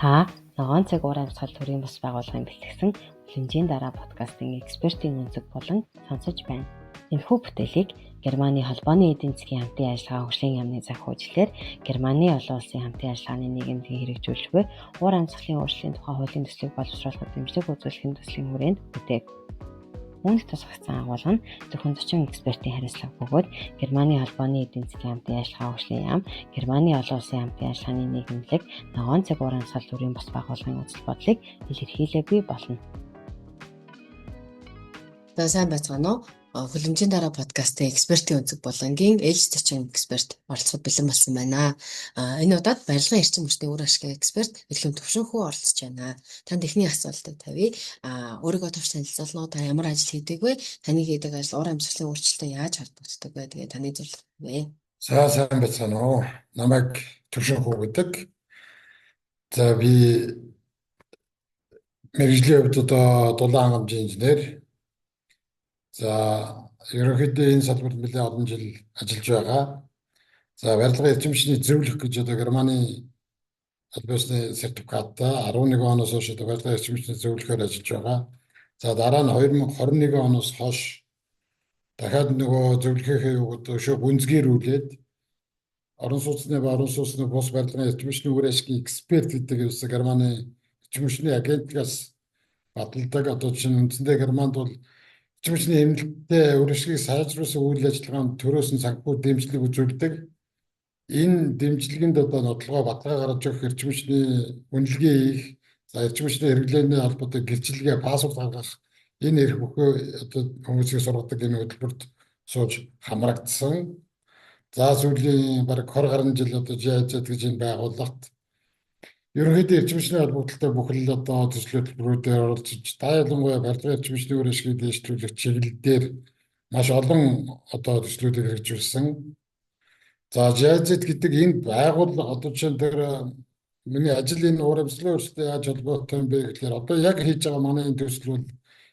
Та Ногоон цаг уур амьсгал төрийн бус байгууллагын бэлтгэсэн Хүлэмжийн дараа подкастын экспертийн өнцөг болон сонсож байна. Энэхүү бүтээлийг Германы холбооны эдийн засгийн хамтын ажиллагаа хөгжлийн яамны санхүүжилтээр Германы олон улсын хамтын ажиллагааны нийгэмлэгийг хэрэгжүүлж буй уур амьсгалын өөрчлөлтийн тухай хуулийн төслийг боловсруулахад дэмжлэг үзүүлэхийн төслийн хүрээнд бүтээв. Үүнд тусгагдсан агуулга нь зөвхөн зочин экспертийн хариуцлага бөгөөд Германы холбооны эдийн засгийн хамтын ажиллагаа хөгжлийн яам, Германы олон улсын хамтын ажиллагааны нийгэмлэг, Ногоон цаг уур амьсгал төрийн бус байгууллагын үзэл бодлыг илэрхийлээгүй болно. За, сайн байцгаана уу? Хүлэмжийн дараа подкастын экспертийн өнцөг болонгийн ээлж зочин эксперт оролцоход бэлэн болсон байна. Энэ удаад барилгын эрчим хүчний үр ашигын эксперт Эрхэм Төвшинхүү оролцож байна. Танд эхний асуултыг тавья. Өөрийгөө товч танилцуулна уу? Та ямар ажил хийдэг вэ? Таны хийдэг ажил уур амьсгалын өөрчлөлтөд яаж холбогддог вэ? Тэгээ таны зорилго вэ? За, сайн байцгаана уу? Намайг Төвшинхүү гэдэг. За, би мэргэжлийн хувьд одоо дулаан хангамжийн инженер. За, ерөнхийдөө энэ салбарт нэлээд олон жил ажиллаж байгаа. За, барилгын эрчим хүчний зөвлөх гэж одоо Германы аль биесны сертификаттай 11 оноос хойш одоо барилгын эрчим хүчний зөвлөхөөр ажиллаж байгаа. За, дараа нь 2021 оноос хойш дахиад нөгөө зөвлөхийнхээ юуг одоо өшөө гүнзгийрүүлээд орон сууцны ба орон сууцны бус барилгын эрчим хүчний үр ашигын эксперт гэдэг ерөөсөө Германы эрчим хүчний агентлагаас баталдаг. Одоо жишээ нь үндсэндээ Германд бол эрчим хүчний хэмнэлттэй үр ашигыг сайжруулсан үйл ажиллагаанд төрөөс нь санхүү дэмжлэг үзүүлдэг. Энэ дэмжлэгэнд одоо нотлогоо баталгаа гаргаж өгөх, эрчим хүчний үнэлгээ хийх, за, эрчим хүчний хэрэглээний холбоотой гэрчилгээ, паспорт гаргах энэ эрх бүхий одоо хүмүүсийг сургадаг энэ хөтөлбөрт сууж хамрагдсан. За, сүүлийн бараг 20 гаруй жил одоо GIZ гэж энэ байгууллагт ерөнхийдөө эрчим хүчний холбогдлолтой бүхэл одоо төсөл хөтөлбөрүүдээр оролцож, та ялангуяа барилгын эрчим хүчний үр ашигыг дэвшлүүлэх чиглэл дээр маш олон одоо төслүүдийг хэрэгжүүлсэн. За, GIZ гэдэг энэ байгууллага одоо жишээ нь тэр миний ажил энэ уур амьсгалын өөрчлөлттэй яаж холбоотой юм бэ гэхлээр одоо яг хийж байгаа манай энэ төсөл бол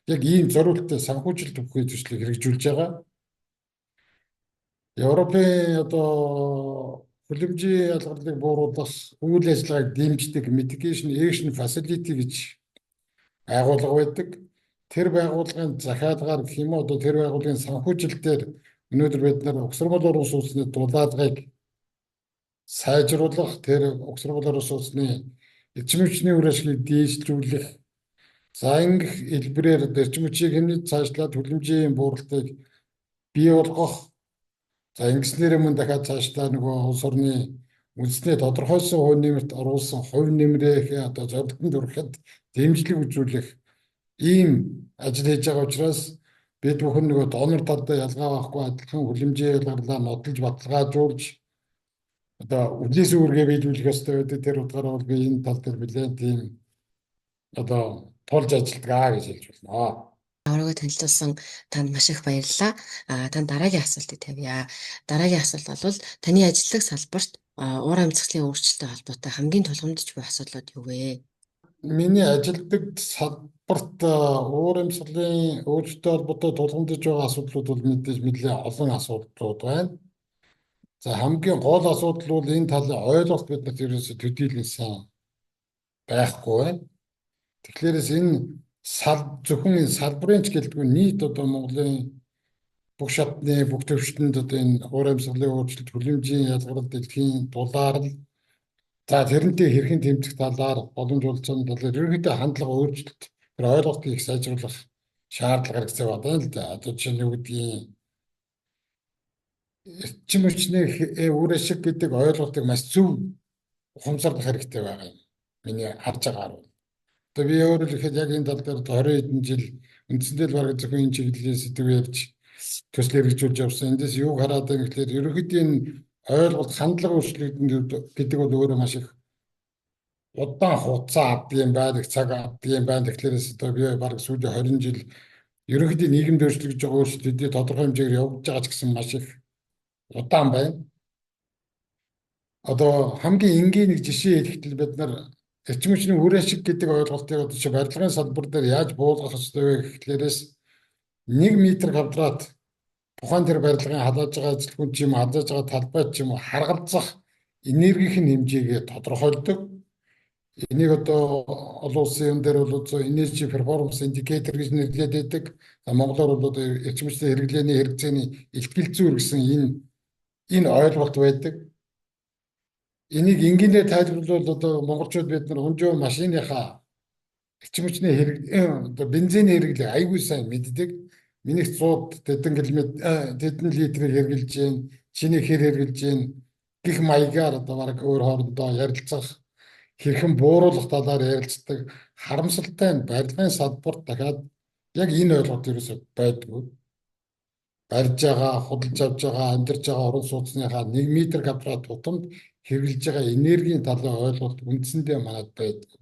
яг ийм зориулттай санхүүжилт бүхий төслийг хэрэгжүүлж байгаа. Европын одоо хүлэмжийн ялгарлыг бууруулах үйл ажиллагааг дэмждэг Mitigation Action Facility гэж байгууллага байдаг. Тэр байгууллагын захиалгаар гэх юм уу, одоо тэр байгууллагын санхүүжилтээр өнөөдөр бид нар угсармал орон сууцны дулаалгыг сайжруулах, тэр угсармал орон сууцны эрчим хүчний үр ашигыг дээшлүүлэх, за, ингэх хэлбэрээр эрчим хүчийг хэмнэж цаашлаад хүлэмжийн бууралтыг бий болгох. За, ингэснээр мөн дахиад цаашдаа нөгөө улс орны үндэсний тодорхойлсон хувь нэмэрт оруулсан хувь нэмрээ одоо зорилтод хүрэхэд дэмжлэг үзүүлэх ийм ажил хийж байгаа учраас бид бүхэн нөгөө донор талдаа ялгаа байхгүй адилхан хүлэмжийн ялгарлаа нодолж баталгаажуулж одоо үлээс үүргээ биелүүлэх ёстой байдаг. Тэр утгаараа бол би энэ тал дээр нэлээд тийм одоо тулж ажилладаг аа гэж хэлж байна. Өөрийгөө танилцуулсан танд маш их баярлалаа. Танд дараагийн асуултыг тавья. Дараагийн асуулт бол таны ажиллах салбарт уур амьсгалын өөрчлөлттэй холбоотой хамгийн тулгамдж буй асуудлууд юу вэ? Миний ажилладаг салбарт уур амьсгалын өөрчлөлттэй холбоотой тулгамдж байгаа асуудлууд бол мэдээж нэлээд олон асуудлууд байна. За, хамгийн гол асуудал бол энэ талын ойлголт биднэрт ерөөсөө төдийлөн сайн байхгүй байна. Тэгэхээр энэ зөвхөн энэ салбарын ч гэлтгүй нийт одоо Монголын бүх шатны бүх төвшөнд одоо энэ уур амьсгалын өөрчлөлт, хүлэмжийн ялгарл, дэлхийн дулаарл, за, тэрнтэй хэрхэн тэмцэх талаар, боломж болцооны талаар ерөнхийдөө хандлага өөрчлөлт, тэр ойлголтыг их сайжруулах шаардлага хэрэгцээ байна л да. Одоо жишээ нь юу гэдгийг эрчим хүчний үр ашиг гэдэг ойлголтыг маш зөв ухамсарлах хэрэгтэй байгаа юм. Миний харж байгаагаар бол. Одоо би өөрөөр хэлэхэд яг энэ тал дээр 20 хэдэн жил үндсэндээ л бараг зөвхөн энэ чиглэлийн сэдэв ярьж төсөл хэрэгжүүлж явсан. Эндээс юуг хараад байгаа гэхлээр ерөнхийдөө энэ ойлголт, хандлага өөрчлөгдөн гэдэг бол өөрөө маш их удаан хугацаа авдаг юм байна, их цаг авдаг юм байна. Тэгэхээр одоо би бараг сүүлийн 20 жил ерөнхийдөө нийгэмд өөрчлөгдөж байгаа өөрчлөлтүүдийн тодорхой хэмжээгээр явагдаж байгаа ч гэсэн маш их удаан байна. Одоо хамгийн энгийн нэг жишээ хэлэхэд бид нар эрчим хүчний үр ашиг гэдэг ойлголтыг одоо чи барилгын салбар дээр яаж буулгах ёстой вэ гэхлээрээс 1 метр квадрат тухайн тэр барилгын халааж байгаа ажилтгууд ч юм уу, халааж байгаа талбай ч юм уу харгалзах энергийн хэмжээгээ тодорхойлдог. Энийг одоо олон улсын юм дээр бол одоо Energy Performance Indicator гэж нэрлэдэг байдаг. За, монголоор бол одоо эрчим хүчний хэрэглээний хэрэгцээний илтгэл зүйр гэсэн энэ ойлголт байдаг. Энийг энгийнээр тайлбарлавал одоо монголчууд бид нар хөнжөө машиныхаа эрчим хүчний хэрэг, одоо бензиний хэрэглээ аягүй сайн мэддэг. Минийх 100 тэдэн километр, тэдэн литрийг хэрэглэж байна. Чиний хэр хэрэглэж байна гэх маягаар одоо бараг өөр хоорондоо ярилцах, хэрхэн бууруулах талаар ярилцдаг. Харамсалтай нь барилгын салбарт дахиад яг энэ ойлголт ерөөсөө байдгүй. Барьж байгаа, худалдаж авч байгаа, амьдарч байгаа орон сууцныхаа 1 м квадрат тутамд хэрэглэж байгаа энергийн талын ойлголт үндсэндээ манад байдгүй.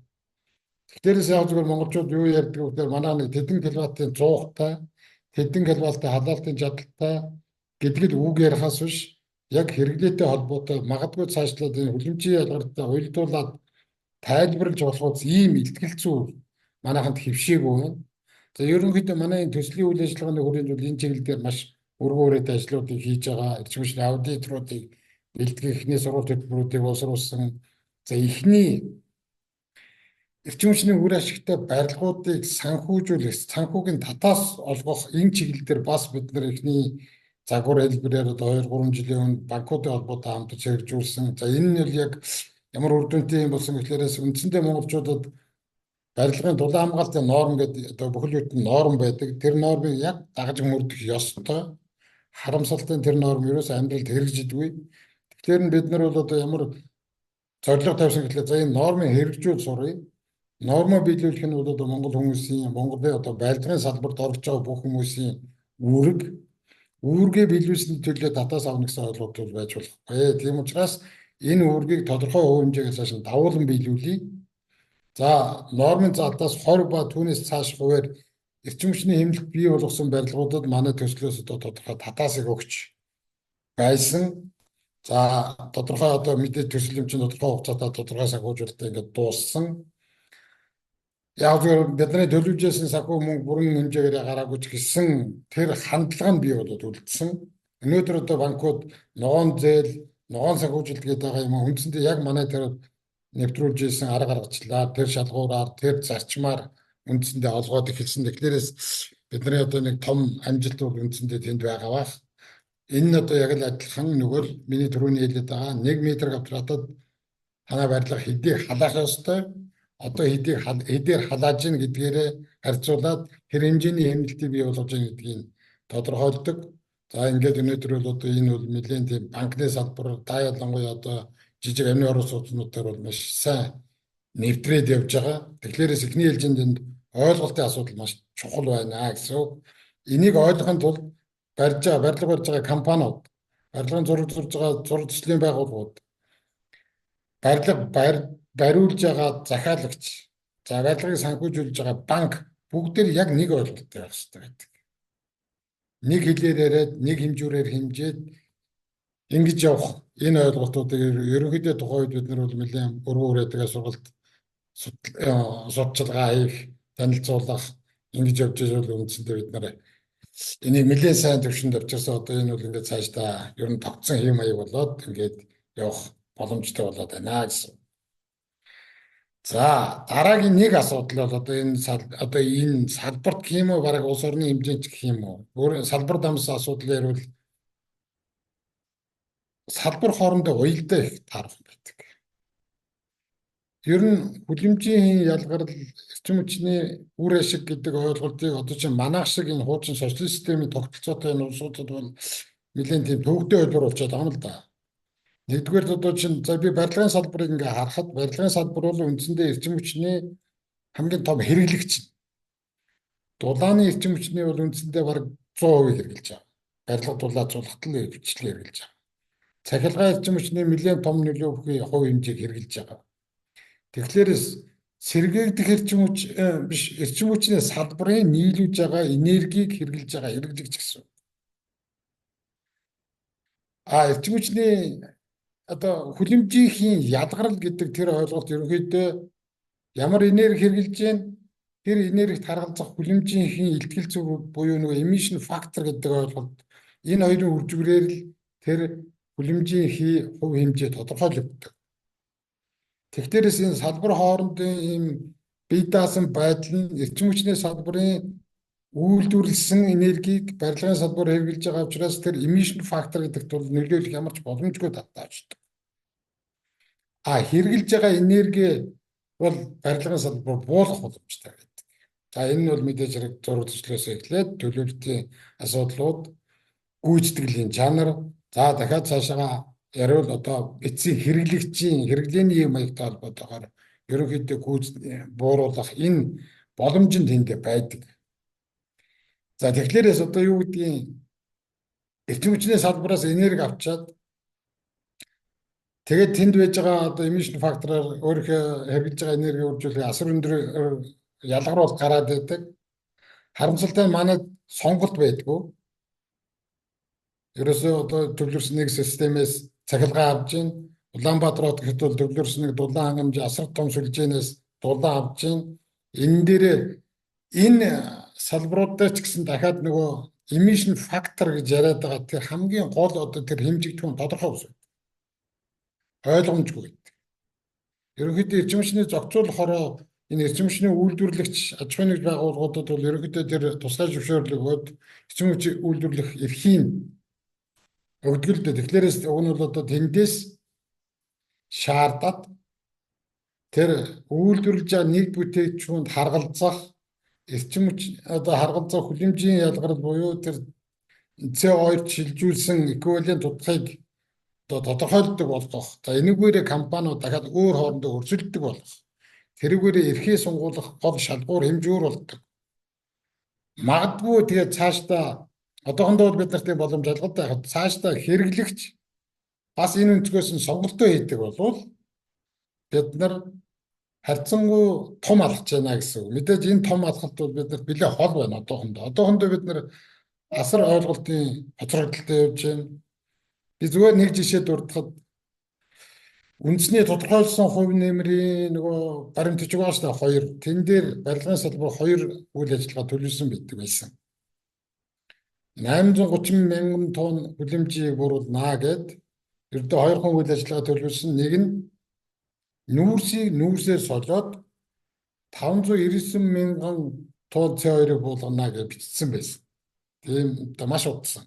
Тэгтээрээс яг зүгээр монголчууд юу ярьдаг вэ гэхээр манай нэг тэдэн киловаттын 100-тай, тэдэн киловаттын халаалтын чадалтай гэдэг л үг ярихаас биш, яг хэрэглээтэй холбоотой магадгүй цаашлаад энэ хүлэмжийн ялгартай уялдуулаад тайлбарлаж болох ийм илтгэл зүй манайханд хэвшээгүй байна. За, ерөнхийдөө манай энэ төслийн үйл ажиллагааны хүрээнд бол энэ чиглэл дээр маш өргөн хүрээтэй ажлуудыг хийж байгаа. Эрчим хүчний аудиторуудыг бэлтгэх эхний сургалт хөтөлбөрүүдийг боловсруулсан. За, эхний эрчим хүчний үр ашигтай барилгуудыг санхүүжүүлэх, санхүүгийн татаас олгох энэ чиглэл дээр бас бид нар эхний загвар хэлбэрээр одоо 2 3 жилийн өмнө банкуудын холбоотой хамтарч хэрэгжүүлсэн. За, энэ нь яг ямар үр дүнтэй юм болсон гэхлээрээс үндсэндээ монголчуудад барилгын дулаан хамгаалтын норм гэдэг одоо бүхэл бүтэн норм байдаг. Тэр нормыг яг дагаж мөрдөх ёстой. Харамсалтай нь тэр норм ерөөсөө амьдралд хэрэгжидэггүй. Тэгэхээр нь бид нар бол одоо ямар зорилго тавьсан гэхлээр, за, энэ нормыг хэрэгжүүл суръя. Нормоо биелүүлэх нь бол одоо монгол хүмүүсийн, Монголын одоо барилгын салбарт орж байгаа бүх хүмүүсийн үүрэг. Үүргээ биелүүлсэний төлөө татаас авна гэсэн ойлголт бол байж болохгүй. Тийм учраас энэ үүргийг тодорхой хувь хэмжээгээр цааш нь дагуулan биелүүлье. За, нормын залтаас 20 ба түүнээс цааш хувиар эрчим хүчний хэмнэлт бий болгосон барилгуудад манай төслөөс одоо тодорхой татаасыг өгч байсан. За, тодорхой одоо мэдээ төсөл юм чинь тодорхой хугацаатай, тодорхой санхүүжүүлэлтээ ингээд дууссан. Яг зөв бидний төлөвлөжсэн санхүү мөнгө бүрэн хэмжээгээр гараагүй ч гэсэн тэр хандлага нь бий болоод үлдсэн. Өнөөдөр одоо банкуд ногоон зээл, ногоон санхүүжилт гэдэг байгаа юм үндсэндээ яг манай тэр нэвтрүүлж ийсэн арга аргачлалаар, тэр шалгуураар, тэр зарчмаар үндсэндээ олгоод эхэлсэн. Тэгэхээр бидний одоо нэг том амжилт бол үндсэндээ тэнд байгаа бах. Энэ нь одоо яг л адилхан нөгөө л миний түрүүний хэлээд байгаа 1 м квадратад танай барилга хэдийг халаах ёстой, одоо хэдийг хэдээр халааж гин гэдгээрээ харьцуулаад тэр хэмжээний хэмнэлтийг бий болгож гин гэдгийг тодорхойлдог. За, ингээд өнөөдөр бол одоо энэ бол нэлээд тийм банкны салбар та ялангуяа одоо жижиг амны орон сууцнууд дээр бол маш сайн нэвтрээд явж байгаа. Тэгэхээр эхний ээлжинд энд ойлголтын асуудал маш чухал байна гэсэн үг. Энийг ойлгохын тулд барьж байгаа, барилга барьж байгаа компаниуд, барилгын зураг зурж байгаа зураг төслийн байгууллагууд, барилга бариулж байгаа захиалагч, за, барилгыг санхүүжүүлж байгаа банк бүгдээр яг нэг ойлголттой байх хэрэгтэй байдаг. Нэг хэлээр яриад, нэг хэмжүүрээр хэмжээд ингэж явах энэ ойлголтуудыг ерөнхийдөө тухайн үед бид нар бол нэлээд өргөн хүрээтэйгээ сургалт, судалгаа хийх, танилцуулах ингэж явж байвал үндсэндээ бид нар энийг нэлээд сайн төвшөнд авчирсан. Одоо энэ бол ингээд цаашдаа ер нь тогтсон хэв маяг болоод ингээд явах боломжтой болоод байна гэсэн. За, дараагийн нэг асуудал бол одоо энэ салбарт гэх юм уу, бараг улс орны хэмжээнд гэх юм уу. Өөр салбар дамсан асуудал ярил салбар хоорондоо уялдаа их таарах байдаг. Ер нь хүлэмжийн ялгарл, эрчим хүчний үр ашиг гэдэг ойлголтыг одоо чинь манайх шиг энэ хуучин социалист системийн тогтолцоотой энэ улсуудад бол нэлээд тийм төвөгтэй хэлбэр болчиход байгаа юм л да. Нэгдүгээр одоо чинь, за, би барилгын салбарыг ингээ харахад барилгын салбар бол үндсэндээ эрчим хүчний хамгийн том хэрэглэгч. Дулааны эрчим хүчний бол үндсэндээ бараг 100% хэрэглэж байгаа. Барилга дулаацуулахад л хвчлээ хэрэглэж байгаа. Цахилгаан эрчим хүчний нэлээд том нөлөө бүхий хувь хэмжээг хэрэглэж байгаа. Тэгэхээр сэргээгдэх эрчим хүч биш, эрчим хүчний салбарын нийлүүлж байгаа энергийг хэрэглэж байгаа хэрэглэгч гэсэн. А эрчим хүчний одоо хүлэмжийн ялгарл гэдэг тэр ойлголт ерөнхийдөө ямар энерги хэрэглэж байна, тэр энергит харгалзах хүлэмжийн илтгэл зүй буюу нөгөө emission factor гэдэг ойлголт, энэ хоёрын үржигрээр л тэр хүлэмжийн хувь хэмжээ тодорхойлогддог. Тэгтээрээс энэ салбар хоорондын ийм бие даасан байдал нь эрчим хүчний салбарын үйлдвэрлэсэн энергийг барилгын салбар хэрэглэж байгаа учраас тэр emission factor гэдэгт бол нөлөөлөх ямар ч боломжгүй татаачдаг. А хэрэглэж байгаа энерги бол барилгын салбар буулгах боломжтой байдаг. За, энэ нь бол мэдээж хэрэг зураг төслөөс эхлээд төлөвлөлтийн асуудлууд, гүйцэтгэлийн чанар, за дахиад цаашаага яриул одоо эцсийн хэрэглэгчийн хэрэглээний маягтай холбоотойгоор ерөнхийдөө гүйц бууруулах энэ боломж нь тэндээ байдаг. За, тэгэхээр одоо юу гэдгийг, эрчим хүчний салбараас энерги авчаад, тэгээд тэнд байж байгаа одоо emission factor аар өөрийнхөө хэрэглэж байгаа энерги үржүүлэх асар өндөр ялгаруул гараад байдаг. Харамсалтай нь манайд сонголт байдгүй. Ерөөсөө одоо төвлөрсөн нэг системээс цахилгаан авч гин. Улаанбаатар хот гэхэд бол төвлөрсөн нэг дулаан хангамж, асар том сүлжээнээс дулаан авч гин. Энэ дээр энэ салбарууд дээр ч гэсэн дахиад нөгөө emission factor гэж яриад байгаа тэр хамгийн гол одоо тэр хэмжигдэхүүн тодорхой ус ойлгомжгүй гэдэг. Ерөнхийдөө эрчим хүчний зохицуулахороо энэ эрчим хүчний үйлдвэрлэгч аж ахуйн нэгж байгууллагуудад бол ерөнхийдөө тэр тусгай зөвшөөрөл өгөөд эрчим хүч үйлдвэрлэх эрхийн өгдөг л дээ. Тэгэхээр уг нь бол одоо тэндээс шаардаад тэр үйлдвэрлэж байгаа нэг бүтээгдэхүүнд харгалзах эрчим хүч, одоо харгалзах хүлэмжийн ялгарл буюу тэр CO2 шилжүүлсэн эквивалент утгыг одоо тодорхойлдог болгох. За, энэгээрээ компаниуд дахиад өөр хоорондоо өрсөлддөг болгох. Тэрүүгээрээ эрхээ сонгуулах гол шалгуур хэмжүүр болдог. Магадгүй тэгээд цаашдаа, одоохондоо бол бид нарт тийм боломж алгатай яг, цаашдаа хэрэглэгч бас энэ өнцгөөс нь сонголтоо хийдэг болвол бид нар харьцангуй том алхаж байна гэсэн үг. Мэдээж энэ том алхалт бол бид нарт нэлээ хол байна одоохондоо. Одоохондоо бид нар асар ойлголтын хоцрогдолтой явж байна. Би зүгээр нэг жишээ дурдахад үндэсний тодорхойлсон хувь нэмрийн нөгөө баримт бичиг байгаа шүү дээ, хоёр. Тэн дээр барилгын салбар хоёр үйл ажиллагаа төлөвлөсөн байдаг байсан. 830 мянган тонн хүлэмжийг бууруулнаа гэд ердөө хоёрхан үйл ажиллагаа төлөвлөсөн. Нэг нь нүүрсийг нүүрсээр солиод 599 мянган тонн CO2-ыг буулгана гэж бичсэн байсан. Тийм одоо маш удсан.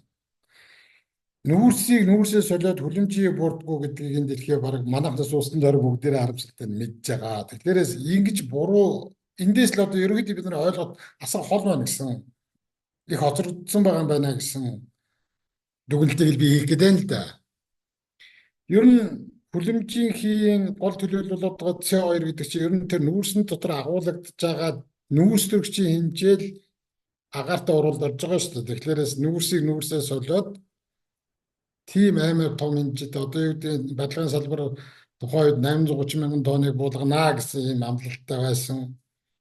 Нүүрсийг нүүрсээ солиод хүлэмжийг буурдаггүй гэдгийг энэ дэлхий баг манайхнаас уусны дор бүгдээрээ харамсалтай мэдж байгаа. Тэгэхээр ингэж буруу эндээс л одоо ерөнхийдөө бид нар ойлгоод асар хол байна гэсэн, их хоцрогдсон байгаа юм байна гэсэн дүгнэлтийг л би хийх гэдэг юм л да. Ер нь хүлэмжийн хийн гол төлөөлөл болоод байгаа CO2 гэдэг чинь ер нь тэр нүүрсэн дотор агуулгадж байгаа нүүрс төрөгчийн хэмжээл агаартай уруулд орж байгаа шүү дээ. Тэгэхээр нүүрсийг нүүрсээ солиод тийм амар том хэмжээтэй, одоо юу гэдэг, барилгын салбар тухайн үед 830 мянган тонныг буулганаа гэсэн ийм амлалттай байсан.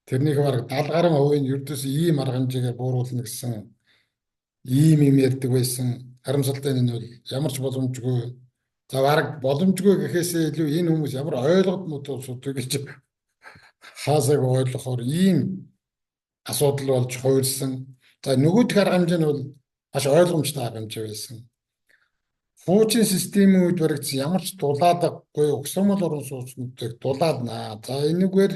Тэрнийх бараг 70 гаруй хувийн ердөөс ийм арга хэмжээгээр бууруулна гэсэн ийм юм ярьдаг байсан. Харамсалтай нь энэ бол ямар ч боломжгүй. За, бараг боломжгүй гэхээсээ илүү энэ хүмүүс ямар ойлгоод муу асуудаг гэж хаасаг ойлгохоор ийм асуудал болж хувирсан. За, нөгөөх арга хэмжээ нь бол маш ойлгомжтой арга хэмжээ байсан. Хуучин системийн үед баригдсан ямар ч дулаадаггүй угсармал орон сууцнуудыг дулааднаа. За, энэгээр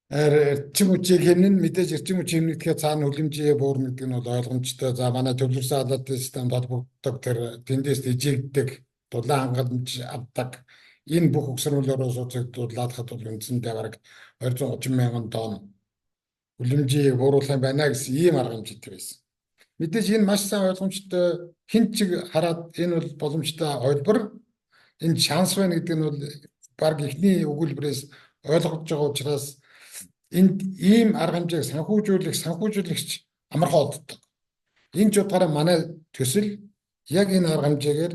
эрчим хүчийг хэмнэн, мэдээж эрчим хүч хэмнэгдэхээр цаана хүлэмжээ буурна гэдэг нь бол ойлгомжтой. За, манай төвлөрсөн халаалтын системд холбогддог тэр тэндээс ижигддэг дулаан хангамж авдаг энэ бүх угсармал орон сууцыг дулаадахад бол үндсэндээ бараг 230 мянган тонн хүлэмжийг бууруулах юм байна гэсэн ийм арга хэмжээтэй байсан. Мэдээж энэ маш сайн ойлгомжтой, хэн ч хараад энэ бол боломжтой хувилбар, энэ шанс байна гэдэг нь бол баг эхний өгүүлбэрээс ойлгож байгаа учраас энд ийм арга хэмжээг санхүүжүүлэгч амархан олддог. Энэ ч утгаараа манай төсөл яг энэ арга хэмжээгээр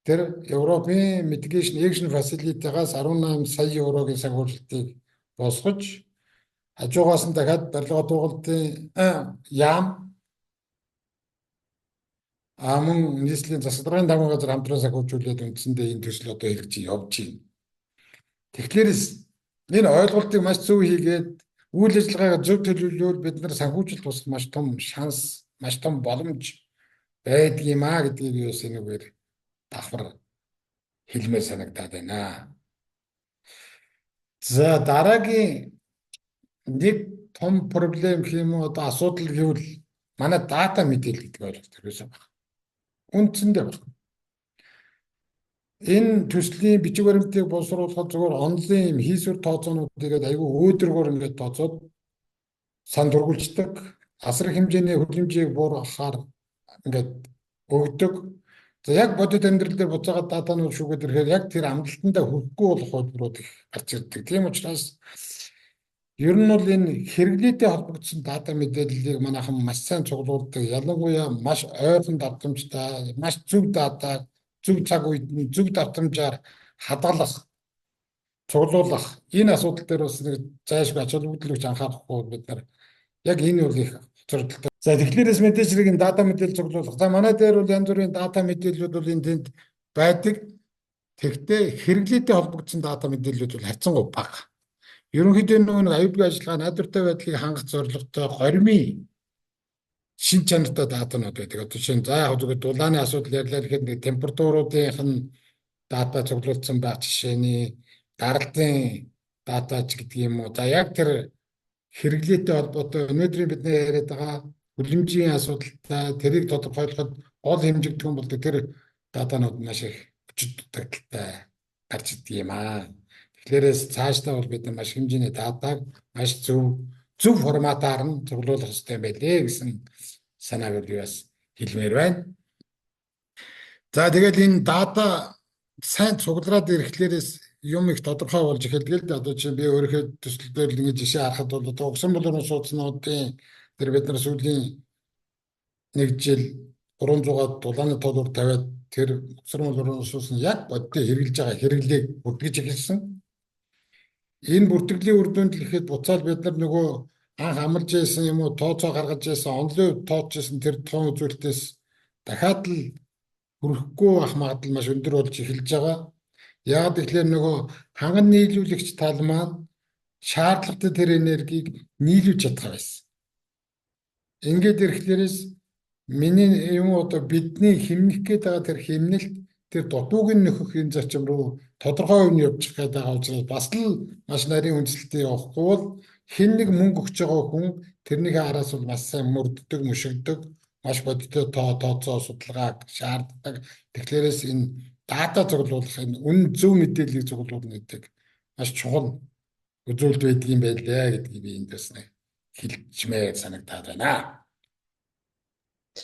тэр Европын Mitigation Action Facility-гаас 18 сая еврогийн санхүүжилтийг босгож, хажуугаас нь дахиад барилга хадгалалтын яам, а мөн нийслэлийн засаг даргын таван газар хамтран санхүүжүүлээд үндсэндээ энэ төсөл одоо хэрэгжиж явж байна. Тэгэхээр энэ ойлголтыг маш зөв хийгээд үйл ажиллагаагаа зөв төлөвлөвөл бид нар санхүүжилт босгох маш том шанс, маш том боломж байдаг юм а гэдгийг юу энэгээр давхар хэлмээр санагдаад байна. За, дараагийн нэг том problem гэх юм уу, одоо асуудал гэвэл манай дата мэдээлэл гэдэг ойлголт ерөөсөө байна. Үндсэндээ байна. Энэ төслийн бичиг баримтыг боловсруулахад зөвхөн онлын юм хийсвэр тооцоонуудыг айгүй өөдрөгөөр ингээд тооцоод сан түргүүлждэг. Асар хэмжээний хүлэмжийг бууруулахаар ингээд өгдөг. За, яг бодит амьдрал дээр буцаагаад датанууд шүүгээд ирэхээр яг тэр амлалтандаа хүрэхгүй болох хувилбарууд их гарч ирдэг. Тийм учраас ер нь бол энэ хэрэглээтэй холбогдсон дата мэдээллийг манайхан маш сайн цуглуулдаг. Ялангуяа маш ойрхон давтамжтай, маш зөв дата зөв цаг үед нь зөв давтамжаар хадгалах, цуглуулах энэ асуудал дээр бас нэг зайлшгүй ач холбогдол өгч анхаарахгүй бид нар яг энэ бол их хоцрогдолтой. За, тэгэхээр мэдээж хэрэг энэ дата мэдээлэл цуглуулах. За, манай дээр бол янз бүрийн дата мэдээллүүд бол энэ тэнд байдаг. Тэгэхдээ хэрэглээтэй холбогдсон дата мэдээллүүд бол харьцангуй бага. Ерөнхийдөө нөгөө нэг аюулгүй ажиллагаа, найдвартай байдлыг хангах зорилготой горимын шинж чанартай датанууд байдаг. Одоо жишээ нь, за яг зүгээр дулааны асуудал ярьлаа гэхэд нэг температуруудынх нь дата цуглуулсан байх жишээний, даралтын дата ч гэдэг юм уу. За, яг тэр хэрэглээтэй холбоотой өнөөдрийн бидний яриад байгаа хүлэмжийн асуудалтай, тэрийг тодорхойлоход гол хэмжигдэхүүн болдог тэр датанууд маш их хүчит дутагдалтай гарч ирдэг юм аа. Тэгэхээр цаашдаа бол бид нар маш хэмжээний датаг маш зөв зөв форматаар нь цуглуулах хэрэгтэй байлээ гэсэн санааг би бас хэлмээр байна. За, тэгэл энэ дата сайн цуглараад ирэхлээрээс юм их тодорхой болж эхэлдэг л дээ. Одоо чинь би өөрийнхөө төсөл дээр л ингэж жишээ харахад бол одоо угсан булуурын сууцнуудын тэр бид нар сүүлийн нэг жил 300-аад дулааны тоолоор тавиад тэр угсран булуурын сууц нь яг бодиттой хэрэглэж байгаа хэрэглээг бүртгэж эхэлсэн. Энэ бүртгэлийн үр дүнд л ихэд буцаал бид нар нөгөө анх амлаж байсан юм уу, тооцоо гаргаж байсан, онлын хувьд тооцож байсан тэр тоон үзүүлэлтээс дахиад л хүрэхгүй ах магадлал маш өндөр болж эхэлж байгаа. Яг тэгэхээр нөгөө ханган нийлүүлэгч тал маань шаардлагатай тэр энергийг нийлүүлж чадах байсан. Ингээд ирэхлээрээс миний юм одоо бидний хэмнэх гээд байгаа тэр хэмнэлт, тэр дутууг нь нөхөх энэ зарчим руу тодорхой хувь нь явчих гээд байгаа учраас бас л маш нарийн үндэслэлтэй явахгүй бол хэн нэг мөнгө өгч байгаа хүн тэрнийхээ араас бол маш сайн мөрддөг, мөшөгдөг, маш бодиттой тооцоо судалгааг шаарддаг. Тэгэхээр энэ дата цуглуулах, энэ үнэн зөв мэдээллийг цуглуулна гэдэг маш чухал үзүүлэлт байдаг юм байлээ гэдгийг би энд бас нэг хэлчмээр санагдаад байна.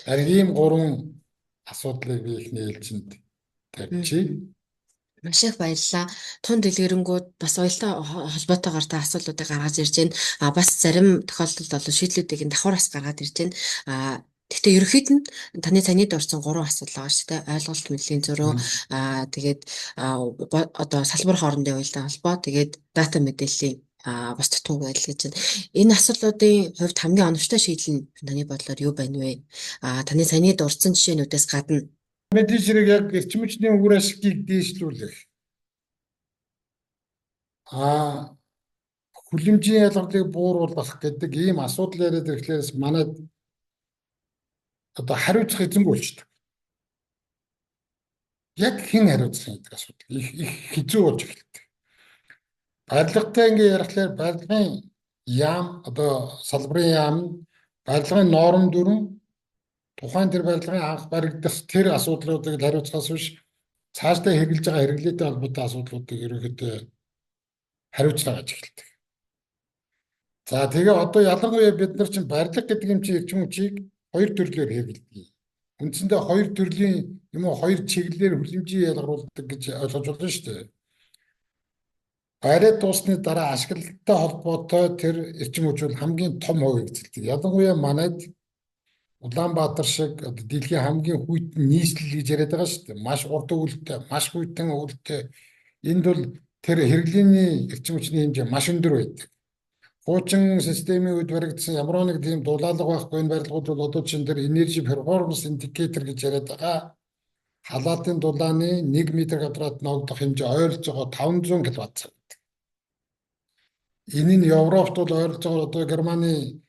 Харин ийм гурван асуудлыг би эхний ээлжинд тавьчих. Маш их баярлалаа. Тун дэлгэрэнгүй бас уялдаа холбоотойгоор та асуултуудыг гаргаж ирж байна. А бас зарим тохиолдолд бол шийдлүүдийг нь давхар бас гаргаад ирж байна. А гэхдээ ерөнхийд нь таны саяны дурдсан гурван асуудал байгаа шүү дээ. Ойлголт мэдлийн зөрүү, тэгээд одоо салбар хоорондын уялдаа холбоо, тэгээд дата мэдээллийн бас дутуу байдал гэж байна. Энэ асуудлуудын хувьд хамгийн оновчтой шийдэл нь таны бодлоор юу байна вэ? А таны саяны дурдсан жишээнүүдээс гадна. Мэдээж хэрэг яг эрчим хүчний үр ашгийг дээшлүүлэх. Хүлэмжийн ялгарлыг бууруулах гэдэг ийм асуудал яриад ирэхлээрээс манайд одоо хариуцах эзэнгүй болчихдог. Яг хэн хариуцах гэдэг асуудал их их хэцүү болж эхэлдэг. Барилгатай ингээ ярихлаар барилгын яам, одоо салбарын яам, барилгын норм дүрэм, тухайн тэр барилгын анх баригдах тэр асуудлуудыг л хариуцахаас биш цаашдаа хэрэглэж байгаа хэрэглээтэй холбоотой асуудлуудыг ерөнхийдөө хариуцлага гэж эхэлдэг. За, тэгээ одоо ялангуяа бид нар чинь барилга гэдэг юм чинь эрчим хүчийг хоёр төрлөөр хэрэглэдэг. Үндсэндээ хоёр төрлийн юм уу, хоёр чиглэлээр хүлэмжийн ялгаруулдаг гэж ойлгож байна шүү дээ. Бариад дууссаны дараа ашиглалттай холбоотой тэр эрчим хүч бол хамгийн том хувийг эзэлдэг. Ялангуяа манайд Улаанбаатар шиг одоо дэлхийн хамгийн хүйтэн нийслэл гэж яриад байгаа шүү дээ. Маш урт өвөлтэй, маш хүйтэн өвөлтэй. Энд бол тэр хэрэглээний эрчим хүчний хэмжээ маш өндөр байдаг. Хуучин системийн үед баригдсан ямар нэг тийм дулаалга байхгүй энэ барилгууд бол одоо чинь тэр energy performance indicator гэж яриад байгаа халаатын дулааны 1 м квадрат ногдох хэмжээ ойролцоогоо 500 кВт цаг гэдэг. Энэ нь Европт бол ойролцоогоор одоо Германы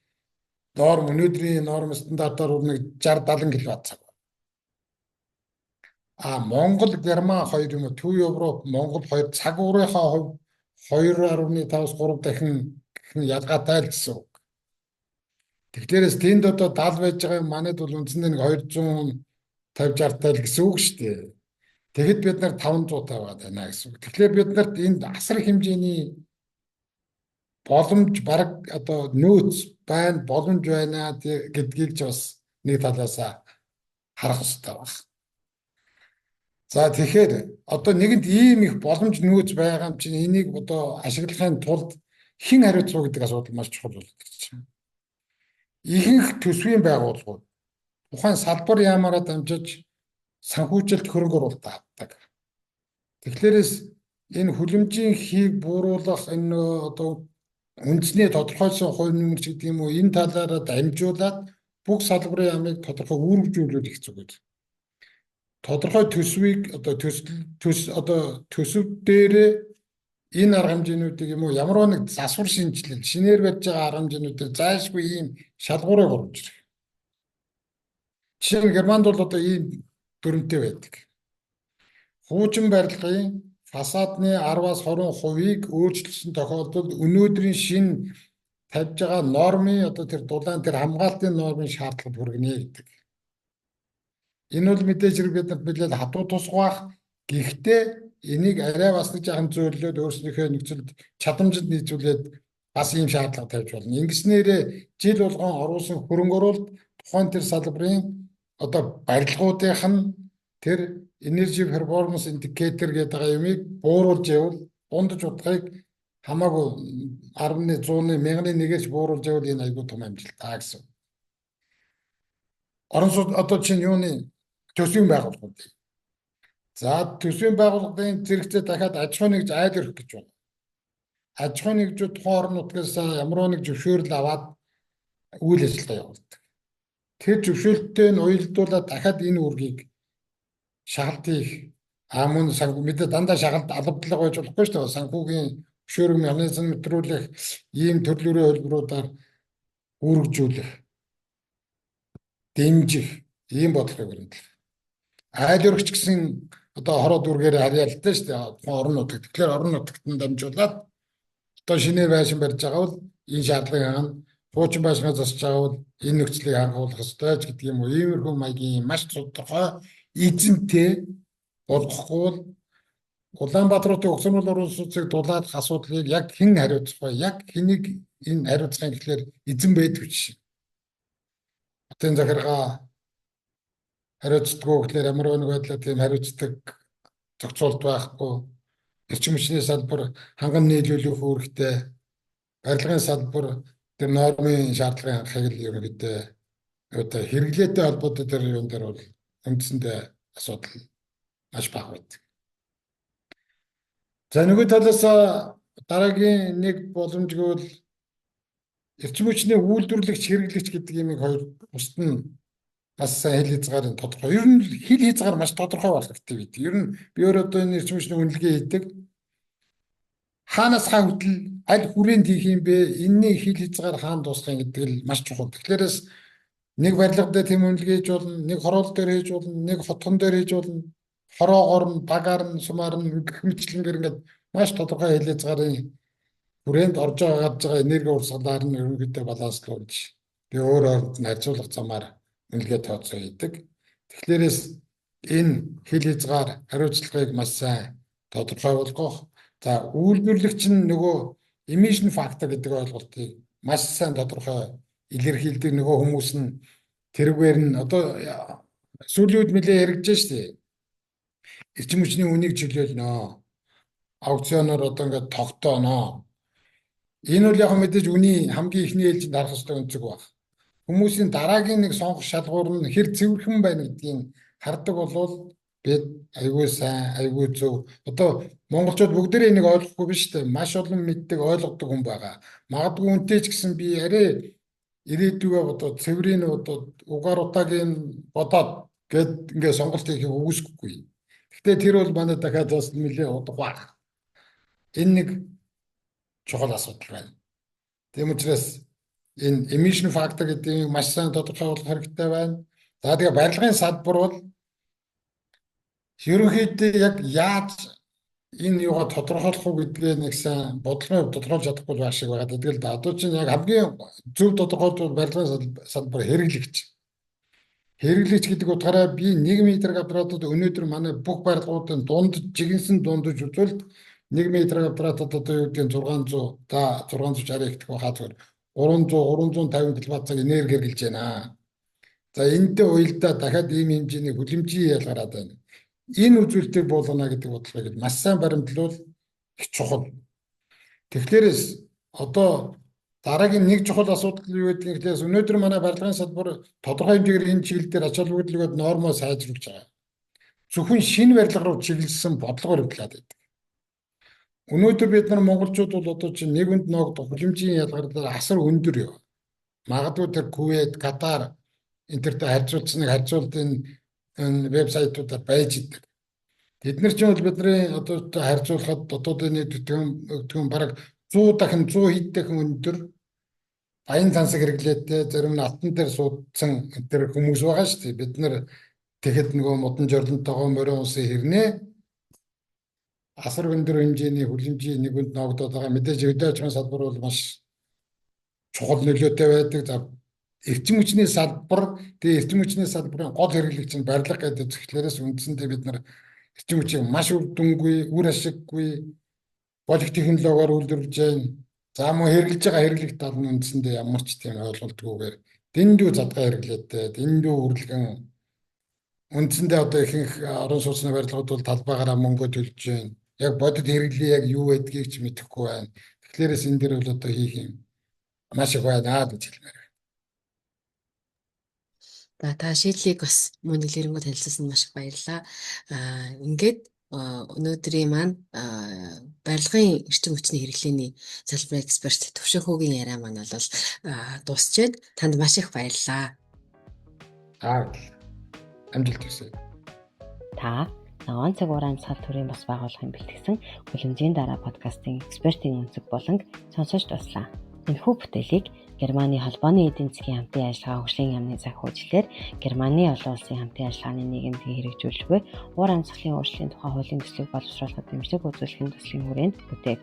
норм, өнөөдрийн норм стандартаар бол нэг 60 70 кВт цаг. А Монгол, Герман хоёр юм уу, Төв Европ, Монгол хоёр цаг уурынхаа хувь 2.5-аас 3 дахин гэх нь ялгаатай л гэсэн үг. Тэгэхээр тэнд одоо 70 байж байгаа юм, манайд бол үндсэндээ нэг 250 60 тал гэсэн үг шүү дээ. Тэгэхэд бид нар 500 тавиад байна гэсэн үг. Тэгэхээр бид нарт энд асар хэмжээний боломж, бараг одоо нөөц байна, боломж байна гэдгийг ч бас нэг талаасаа харах хэрэгтэй байна. За, тэгэхээр одоо нэгэнд ийм их боломж, нөөц байгаа юм чинь энийг одоо ашиглахын тулд хэн хариуцах гэдэг асуудал маш чухал болдог чинь. Ихэнх төсвийн байгууллагууд тухайн салбар яамаараа дамжиж санхүүжилт, хөрөнгө оруулалт авдаг. Тэгэхээр энэ хүлэмжийн хийг бууруулах, энэ одоо үндсний тодорхойлсон хувь нэмэр ч гэдэг юм уу, энэ талаараа дамжуулаад бүх салбарын яамыг тодорхой үүргэжүүлэх зүгээр. Тодорхой төсвийг одоо төсөл төс одоо төсөв дээрээ энэ арга хэмжээнүүдийг юм уу, ямар нэг засвар шинэчлэл, шинээр барьж байгаа арга хэмжээнүүдээр зайлшгүй ийм шалгуурыг оруулж ирэх. Жишээ нь, Германд бол одоо ийм дүрмтэй байдаг. Хуучин барилгын фасадны 10-аас 20%-ийг өөрчилсөн тохиолдолд өнөөдрийн шинэ тавьж байгаа нормын, одоо тэр дулаан, тэр хамгаалтын нормын шаардлагад хүргэнэ гэдэг. Энэ бол мэдээж хэрэг бид нарт нэлээд хатуу тусгах. Гэхдээ энийг арай бас нэг жаахан зөөллөөд, өөрснийхөө нөхцөлд чадамжинд нийцүүлээд бас ийм шаардлага тавьж болно. Ингэснээрээ жил болгон оруулсан хөрөнгө оруулалт тухайн тэр салбарын одоо барилгуудынх нь тэр energy performance indicator гэдэг байгаа юмыг бууруулж явбал, дундаж утгыг хамаагүй 10-ны, 100-ны, 1000-ны нэгээс бууруулж явбал энэ айгүй том амжилт гэсэн. Орон сууц одоо чинь юуны төсвийн байгууллагууд. За, төсвийн байгууллагын зэрэгцээ дахиад аж ахуйн нэгж, айл өрх гэж байна. Аж ахуйн нэгжүүд тухайн орон нутгаас ямар нэг зөвшөөрөл аваад үйл ажиллагаа явуулдаг. Тэр зөвшөөрөлтөө нь уялдуулаад дахиад энэ үүргийг шахалт хийх, мөн санхүү, мэдээ дандаа шахалт албадлага байж болохгүй шүү дээ. Санхүүгийн зөвшөөрөх механизм мэдрүүлэх, ийм төрлөөрийн хөлбөрүүдээр үүргэжүүлэх, дэмжих ийм бодлогыг баримтлах. Айл өргөч гэсэн одоо хороо дүүргээр харьяалтай шүү дээ. Тухайн орон нутагт. Тэгэхээр орон нутагт нь дамжуулаад одоо шинээр байшин барьж байгаа бол энэ шаардлагыг хангана. Хуучин байшингаа засаж байгаа бол энэ нөхцөлийг хангуулах ёстой ч гэдэг юм уу. Иймэрхүү маягийн маш тодорхой эзэнтэй болгохгүй бол Улаанбаатар хотын угсармал орон сууцыг дулаалах асуудлыг яг хэн хариуцах вэ? Яг хэнийг энэ хариуцах юм гэхлээр эзэн байдаг жишээ. Хотын захиргаа хариуцдаггүй гэхлээр ямар нэг байдлаар тийм хариуцдаг зохицуулт байхгүй. Эрчим хүчний салбар хангам нийлүүлэх үүрэгтэй, барилгын салбар тэр нормын шаардлагын хангахыг л ерөнхийдөө одоо хэрэглээтэй холбоотой тэр юм дээр бол үндсэндээ асуудал маш бага байдаг. За, нөгөө талаас дараагийн нэг боломжгүй бол эрчим хүчний үйлдвэрлэгч, хэрэглэгч гэдэг юмыг хоёр бусд нь бас сайн хил хязгаарын тодорхой. Ер нь хил хязгаар маш тодорхой болох хэрэгтэй байдаг. Ер нь би өөр одоо энэ эрчим хүчний үнэлгээ хийдэг. Хаанаас хаа хүртэл, аль хүрээнд хийх юм бэ? Энэний хил хязгаар хаана дуусах юм гэдэг л маш чухал. Тэгэхээр нэг барилга дээр тийм үнэлгээ хийж болно, нэг хороол дээр хийж болно, нэг хотхон дээр хийж болно. Хороогоор нь, багаар нь, сумаар нь гэх мэтчилэнгээр ингээд маш тодорхой хил хязгаарын хүрээнд орж байгаа, гарч байгаа энерги урсгалаар нь ерөнхийдөө баланслуулж би өөр өөрөнд нь харьцуулах замаар үнэлгээ тооцоо хийдэг. Тэгэхээр энэ хил хязгаар, хариуцлагыг маш сайн тодорхой болгох. За, үйлдвэрлэгч нь нөгөө emission factor гэдэг ойлголтыг маш сайн тодорхой илэрхийлдэг, нөгөө хүмүүс нь тэрүүгээр нь одоо сүүлийн үед нэлээ яригдж штэ. Эрчим хүчний үнийг чөлөөлнө. Аукционоор одоо ингээд тогтооно. Энэ бол яг мэдээж үний хамгийн эхний ээлжинд харах ёстой өнцөг баг. Хүмүүсийн дараагийн нэг сонгох шалгуур нь хэр цэвэрхэн байна гэдгийг хардаг болвол бид айгүй сайн, айгүй зөв. Одоо монголчууд бүгдээрээ энийг ойлгохгүй биш үү? Маш олон мэддэг, ойлгодог хүн байгаа. Магадгүй үнэтэй ч гэсэн би арай ирээдүгөө бодоод, цэврийг бодоод, угаар утаагийн бодоод гээд ингээ сонголт хийхийг үгүйсгэхгүй. Гэхдээ тэр бол манай дахиад бас нэлээ удах байх. Энэ нэг чухал асуудал байна. Тийм учраас энэ emission factor гэдгийг маш сайн тодорхой болгох хэрэгтэй байна. За, тэгээ барилгын салбар бол ерөнхийдөө яг яаж Энэ юугаа тодорхойлох уу гэдгээ нэг сайн бодлогын хувьд тодорхойлж чадахгүй байх шиг байгаа. Тэгэл да. Одоо чинь яг хамгийн зөв тодорхойлбол барилгын салбар хэрэглэгч. Хэрэглэгч гэдэг утгаараа би 1 м квадратад өнөөдөр манай бүх барилгуудын дунд жигэнсэн дундаж үзүүлэлт 1 м квадратад одоо юу гэдгийг 600 за 660 их хаа зүгээр 300 350 кВт цаг энерги хэрэглэж байна. За энэтэй уялдаа дахиад ийм хэмжээний хүлэмжийн ялгараад байна. Энэ үзүүлэлтийг буулгана гэдэг бодлогыг маш сайн баримтлуул их чухал. Тэгэхээр одоо дараагийн нэг чухал асуудал юу гэдгийг гэхээс өнөөдөр манай барилгын салбар тодорхой хэмжээгээр энэ чиглэл дээр ач холбогдлогод нормоо сайжруулж байгаа. Зөвхөн шинэ барилга руу чиглэсэн бодлогоор хөдлөөд байдаг. Өнөөдөр бид нар монголчууд бол одоо чинь нэг хүнд ногдох хүлэмжийн ялгарлаар асар өндөр юу. Магадгүй тэр Кувейт, Катар энэ тэртэй харьцуулсан харьцуултын энэ вебсайтуудаар байж идэг. Тэд нар чинь бол бидний одоо харьцуулахад дотоодын нийт өтгөн бараг 100 дахин 100 хэд дахин өндөр баян тансаг хэрэглээтэй зарим нь алтан дээр суудсан тэр хүмүүс байгаа шүү дээ. Бид нар тэгэхэд нөгөө модон жорлонтойгоо морин усын хэрнээ асар өндөр хэмжээний хүлэмжийн нэг хүнд ногдоод байгаа. Мэдээж өдөө аж ахуйн салбар бол маш чухал нөлөөтэй байдаг. За эрчим хүчний салбар, тэгээ эрчим хүчний салбарын гол хэрэглэгч нь барилга гэдэг зөвхлээрээс үндсэндээ бид нар эрчим хүчийг маш үр дүнгүй, үр ашиггүй болох технологиор үйлдвэрлэж байна. За мөн хэрэглэж байгаа хэрэглэх тал нь үндсэндээ ямар ч тийм ойлголтгүйгээр дэндүү задгай хэрэглээтэй, дэндүү үрлэгэн үндсэндээ одоо ихэнх орон сууцны барилгууд бол талбайгаараа мөнгө төлж байна. Яг бодит хэрэглээ яг юу байдгийг ч мэдэхгүй байна. Тэгэхээр энэ дээр бол одоо хийх юм маш их байна гэж хэлмээр байна. За та шийдлийг бас мөн дэлгэрэнгүй танилцуулсанд маш их баярлалаа. Ингээд өнөөдрийн маань барилгын эрчим хүчний хэрэглээний салбарын эксперт Төвшинхүүгийн яриа маань бол дуусчээд танд маш их баярлалаа. Аа амжилт хүсье. Та Ногоон цаг уур амьсгал төрийн бас байгууллагын бэлтгэсэн хүлэмжийн дараа подкастын экспертийн өнцөг болон сонсож туслаа. Энэхүү бүтээлийг Германы холбооны эдийн засгийн хамтын ажиллагаа хөгжлийн яамны санхүүжилтээр Германы олон улсын хамтын ажиллагааны нийгэмлэгийг хэрэгжүүлж буй уур амьсгалын өөрчлөлийн тухай хуулийн төслийг боловсруулахад дэмжлэг үзүүлэхийн төслийн хүрээнд бүтээв.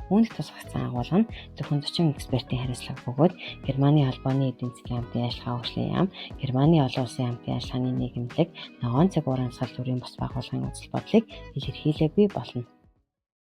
Үүнд тусгагдсан агуулга нь зөвхөн зочин экспертийн хариуцлага бөгөөд Германы холбооны эдийн засгийн хамтын ажиллагаа хөгжлийн яам, Германы олон улсын хамтын ажиллагааны нийгэмлэг, ногоон цаг уур амьсгал төрийн бус байгууллагын үзэл бодлыг илэрхийлээгүй болно.